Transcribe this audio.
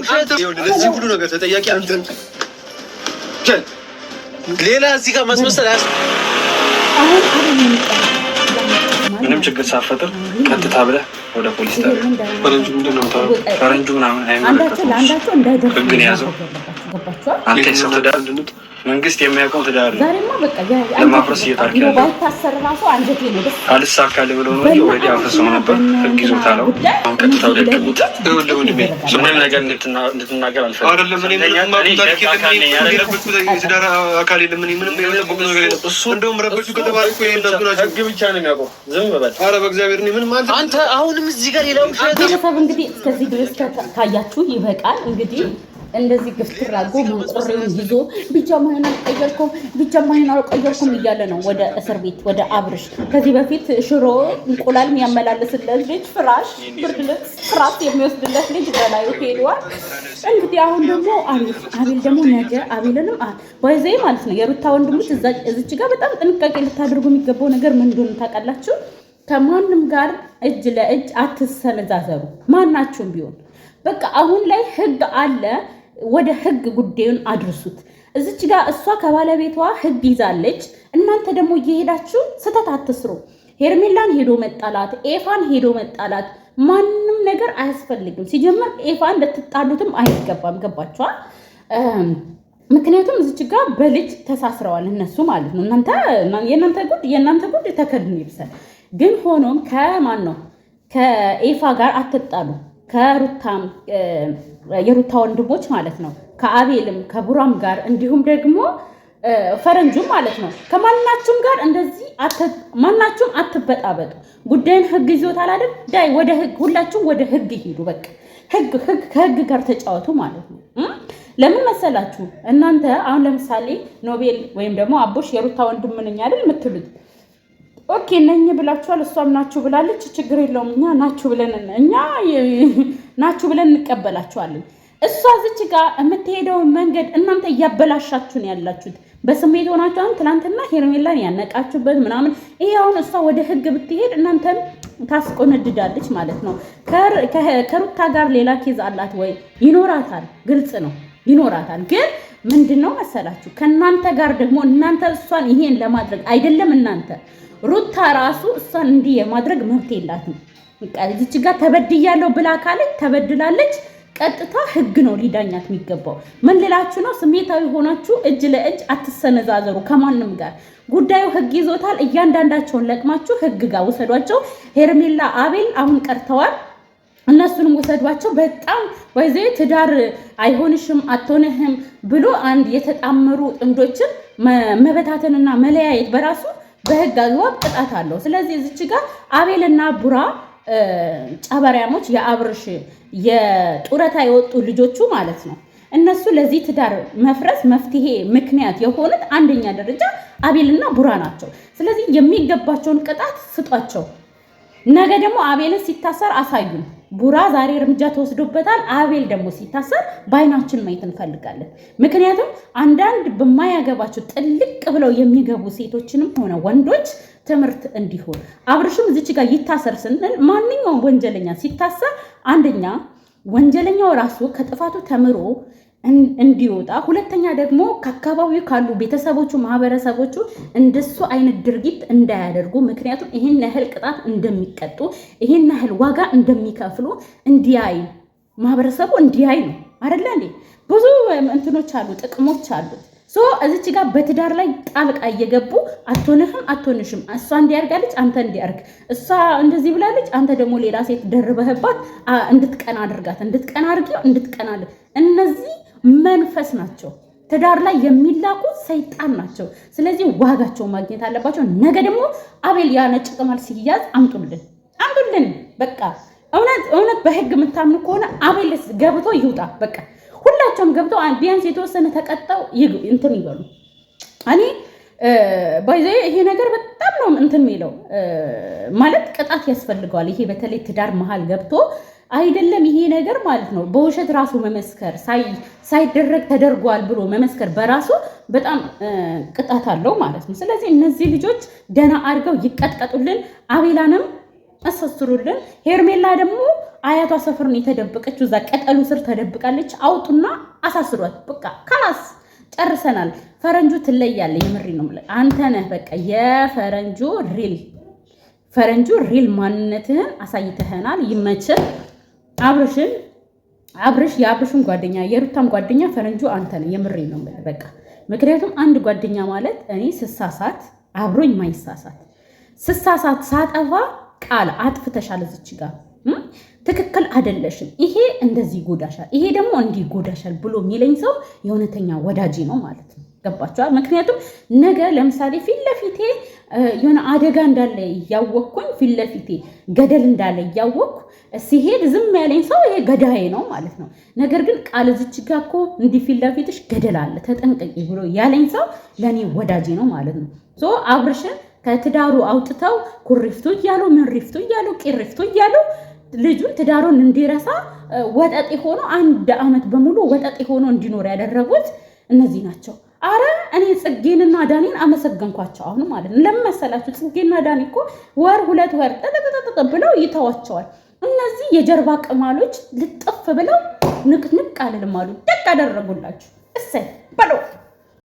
ውሸት። ለዚህ ሁሉ ነገር ተጠያቂ አንተ። ሌላ እዚህ ጋር ማስመሰል አሁን አቤል የሚጠራ ምንም ችግር ሳፈጥር ቀጥታ ብለህ ወደ ፖሊስ ጣቢያ። ፈረንጁ ምንድን ነው የምታወራው? ፈረንጁ ምናምን አንዳቸው አይመለከተውም። ለአንዳቸው እንዳይደርሱ ህግን ያዘው። ያዘው። ገባችኋል? አንተ የሰው ትዳር መንግስት የሚያውቀው ትዳር ነው። ዛሬማ በቃ ለማፍረስ እየጣርክ ያለው። ባይታሰር ራሱ አንጀቴ ነው ደስ አልሳካልህ ብሎ ነው እንጂ already አፍርሰው ነበር። ህግ ይዞታል። አሁን ቀጥታ ወደ ህግ ቦታ። ይኸውልህ ወንድሜ፣ ምንም ነገር እንድትናገር አልፈልግም። አይደለም እኔ ምንም የማውቀው ታሪክ የለም። እኔ ምንም የረበሽኩት የትዳር አካል የለም። እኔ ምንም የረበሽኩት ነገር የለም። እንደውም ረበሹ ከተባለ እኮ የእነሱ ናቸው። ህግ ብቻ ነው የሚያውቀው። ዝም በል። ኧረ በእግዚአብሔር እኔ ምንም አንተ አንተ አሁንም እዚህ ጋር ሌላ ውሸት። ቤተሰብ እንግዲህ እስከዚህ ድረስ ካያችሁ ይበቃል። እንግዲህ እንደዚህ ግፍትር አድርጎ መንቁሬውን ይዞ ቢጃማዬን አልቀየርኩም፣ ቢጃማዬን አልቀየርኩም እያለ ነው ወደ እስር ቤት ወደ አብርሽ። ከዚህ በፊት ሽሮ እንቁላል የሚያመላልስለት ልጅ፣ ፍራሽ፣ ብርድ ልብስ፣ ፍራሽ የሚወስድለት ልጅ በላዩ ሄዷል። እንግዲህ አሁን ደግሞ አቤል፣ አቤል ደግሞ ነገ አቤልንም by the way ማለት ነው የሩታ ወንድሞች እዚች ጋር በጣም ጥንቃቄ ልታደርጉ የሚገባው ነገር ምን እንደሆነ ታውቃላችሁ? ከማንም ጋር እጅ ለእጅ አትሰነዛዘሩ። ማናችሁም ቢሆን በቃ አሁን ላይ ህግ አለ። ወደ ህግ ጉዳዩን አድርሱት። እዚች ጋር እሷ ከባለቤቷ ህግ ይዛለች። እናንተ ደግሞ እየሄዳችሁ ስህተት አትስሩ። ሄርሜላን ሄዶ መጣላት፣ ኤፋን ሄዶ መጣላት፣ ማንም ነገር አያስፈልግም። ሲጀመር ኤፋን ልትጣሉትም አይገባም። ገባችኋል? ምክንያቱም እዚች ጋር በልጅ ተሳስረዋል እነሱ ማለት ነው። እናንተ የእናንተ ጉድ የእናንተ ጉድ ተከድኑ ይብሳል። ግን ሆኖም ከማን ነው ከኤፋ ጋር አትጣሉ። ከሩታም የሩታ ወንድሞች ማለት ነው ከአቤልም ከቡራም ጋር እንዲሁም ደግሞ ፈረንጁም ማለት ነው ከማናችሁም ጋር እንደዚህ ማናችሁም አትበጣበጡ። ጉዳይን ህግ ይዞታል አይደል? ዳይ ወደ ህግ፣ ሁላችሁም ወደ ህግ ይሄዱ። በቃ ህግ ህግ ከህግ ጋር ተጫወቱ ማለት ነው። ለምን መሰላችሁ? እናንተ አሁን ለምሳሌ ኖቤል ወይም ደግሞ አቦሽ የሩታ ወንድም ነኝ አይደል የምትሉት? Okay ነኝ ብላችኋል። እሷም ናችሁ ብላለች። ችግር የለውም፣ እኛ ናችሁ ብለን እኛ ናችሁ ብለን እንቀበላችኋለን። እሷ እዚች ጋር የምትሄደውን መንገድ እናንተ እያበላሻችሁ ነው ያላችሁት። በስሜት ሆናችሁ አሁን ትናንትና ሄርሜላን ያነቃችሁበት ምናምን፣ ይሄ አሁን እሷ ወደ ህግ ብትሄድ እናንተን ታስቆነድዳለች ማለት ነው። ከሩታ ጋር ሌላ case አላት ወይ? ይኖራታል። ግልጽ ነው ይኖራታል። ግን ምንድን ነው መሰላችሁ ከእናንተ ጋር ደግሞ እናንተ እሷን ይሄን ለማድረግ አይደለም እናንተ ሩታ ራሱ እሷን እንዲህ የማድረግ መብት የላትም። በቃ እዚች ጋር ተበድያለሁ ብላ ካለች ተበድላለች። ቀጥታ ህግ ነው ሊዳኛት የሚገባው። ምን ልላችሁ ነው? ስሜታዊ ሆናችሁ እጅ ለእጅ አትሰነዛዘሩ ከማንም ጋር። ጉዳዩ ህግ ይዞታል። እያንዳንዳቸውን ለቅማችሁ ህግ ጋር ውሰዷቸው። ሄርሜላ፣ አቤል አሁን ቀርተዋል። እነሱንም ውሰዷቸው። በጣም by the way ትዳር አይሆንሽም አትሆንህም ብሎ አንድ የተጣመሩ ጥንዶችን መበታተንና መለያየት በራሱ በህግ አግባብ ቅጣት አለው። ስለዚህ እዚች ጋር አቤልና ቡራ ጨበሪያሞች የአብርሽ የጡረታ የወጡ ልጆቹ ማለት ነው። እነሱ ለዚህ ትዳር መፍረስ መፍትሄ ምክንያት የሆኑት አንደኛ ደረጃ አቤልና ቡራ ናቸው። ስለዚህ የሚገባቸውን ቅጣት ስጧቸው። ነገ ደግሞ አቤልን ሲታሰር አሳዩን። ቡራ ዛሬ እርምጃ ተወስዶበታል። አቤል ደግሞ ሲታሰር በአይናችን ማየት እንፈልጋለን። ምክንያቱም አንዳንድ በማያገባቸው ጥልቅ ብለው የሚገቡ ሴቶችንም ሆነ ወንዶች ትምህርት እንዲሆን አብርሽም እዚች ጋር ይታሰር ስንል ማንኛውም ወንጀለኛ ሲታሰር አንደኛ ወንጀለኛው ራሱ ከጥፋቱ ተምሮ እንዲወጣ፣ ሁለተኛ ደግሞ ከአካባቢው ካሉ ቤተሰቦቹ፣ ማህበረሰቦቹ እንደሱ አይነት ድርጊት እንዳያደርጉ፣ ምክንያቱም ይህን ያህል ቅጣት እንደሚቀጡ ይህን ያህል ዋጋ እንደሚከፍሉ እንዲያይ ማህበረሰቡ እንዲያይ ነው። አይደለ እንዴ? ብዙ እንትኖች አሉ፣ ጥቅሞች አሉት። So እዚች ጋር በትዳር ላይ ጣልቃ እየገቡ አትሆንህም፣ አትሆንሽም፣ እሷ እንዲያርጋለች፣ አንተ እንዲያርግ፣ እሷ እንደዚህ ብላለች፣ አንተ ደግሞ ሌላ ሴት ደርበህባት እንድትቀና አድርጋት፣ እንድትቀና አድርጊው፣ እንድትቀና። እነዚህ መንፈስ ናቸው። ትዳር ላይ የሚላኩ ሰይጣን ናቸው። ስለዚህ ዋጋቸው ማግኘት አለባቸው። ነገ ደግሞ አቤል ያ ነጭ ቅማል ሲያዝ አምጡልን፣ አምጡልን። በቃ እውነት እውነት በህግ የምታምኑ ከሆነ አቤል ገብቶ ይውጣ። በቃ ሁላቸውም ገብተው ቢያንስ የተወሰነ ተቀጠው እንትን ይበሉ። እኔ by the way ይሄ ነገር በጣም ነው እንትን የሚለው ማለት ቅጣት ያስፈልገዋል። ይሄ በተለይ ትዳር መሀል ገብቶ አይደለም ይሄ ነገር ማለት ነው። በውሸት ራሱ መመስከር ሳይደረግ ተደርጓል ብሎ መመስከር በራሱ በጣም ቅጣት አለው ማለት ነው። ስለዚህ እነዚህ ልጆች ደህና አድርገው ይቀጥቀጡልን፣ አቤላንም አሳስሩልን። ሄርሜላ ደግሞ አያቷ ሰፈር ነው የተደበቀችው። እዛ ቅጠሉ ስር ተደብቃለች። አውጡና አሳስሯት። በቃ خلاص ጨርሰናል። ፈረንጁ ትለያለህ። የምሬ ነው የምልህ። አንተ ነህ በቃ የፈረንጁ real ፈረንጁ real ማንነትህን አሳይተህናል። ይመችህ። አብርሽን አብርሽ የአብርሽን ጓደኛ የሩታም ጓደኛ ፈረንጁ አንተ ነህ። የምሬ ነው የምልህ በቃ ምክንያቱም አንድ ጓደኛ ማለት እኔ ስሳሳት አብሮኝ ማይሳሳት፣ ስሳሳት ሳጠፋ ቃል አጥፍተሻል፣ እዚች ጋር ትክክል አይደለሽም፣ ይሄ እንደዚህ ይጎዳሻል፣ ይሄ ደግሞ እንዲህ ይጎዳሻል ብሎ የሚለኝ ሰው የእውነተኛ ወዳጄ ነው ማለት ነው። ገባችኋል? ምክንያቱም ነገ ለምሳሌ ፊት ለፊቴ የሆነ አደጋ እንዳለ እያወቅኩኝ፣ ፊት ለፊቴ ገደል እንዳለ እያወቅኩ ሲሄድ ዝም ያለኝ ሰው ይሄ ገዳዬ ነው ማለት ነው። ነገር ግን ቃል እዚች ጋ እኮ እንዲህ ፊት ለፊትሽ ገደል አለ ተጠንቀቂ ብሎ ያለኝ ሰው ለእኔ ወዳጄ ነው ማለት ነው። So አብርሽን ከትዳሩ አውጥተው ኩሪፍቱ እያሉ፣ ምንሪፍቱ እያሉ፣ ቂሪፍቱ እያሉ ልጁን ትዳሩን እንዲረሳ ወጠጤ ሆኖ አንድ ዓመት በሙሉ ወጠጤ ሆኖ እንዲኖር ያደረጉት እነዚህ ናቸው። አረ እኔ ጽጌንና ዳኔን አመሰገንኳቸው አሁን ማለት ነው። ለምን መሰላችሁ? ጽጌና ዳኔ እኮ ወር 2 ወር ጠጠጠጠ ብለው ይተዋቸዋል። እነዚህ የጀርባ ቅማሎች ልጥፍ ብለው ንቅንቅ አልልም አሉ። ደቅ አደረጉላችሁ። እሰይ በለው።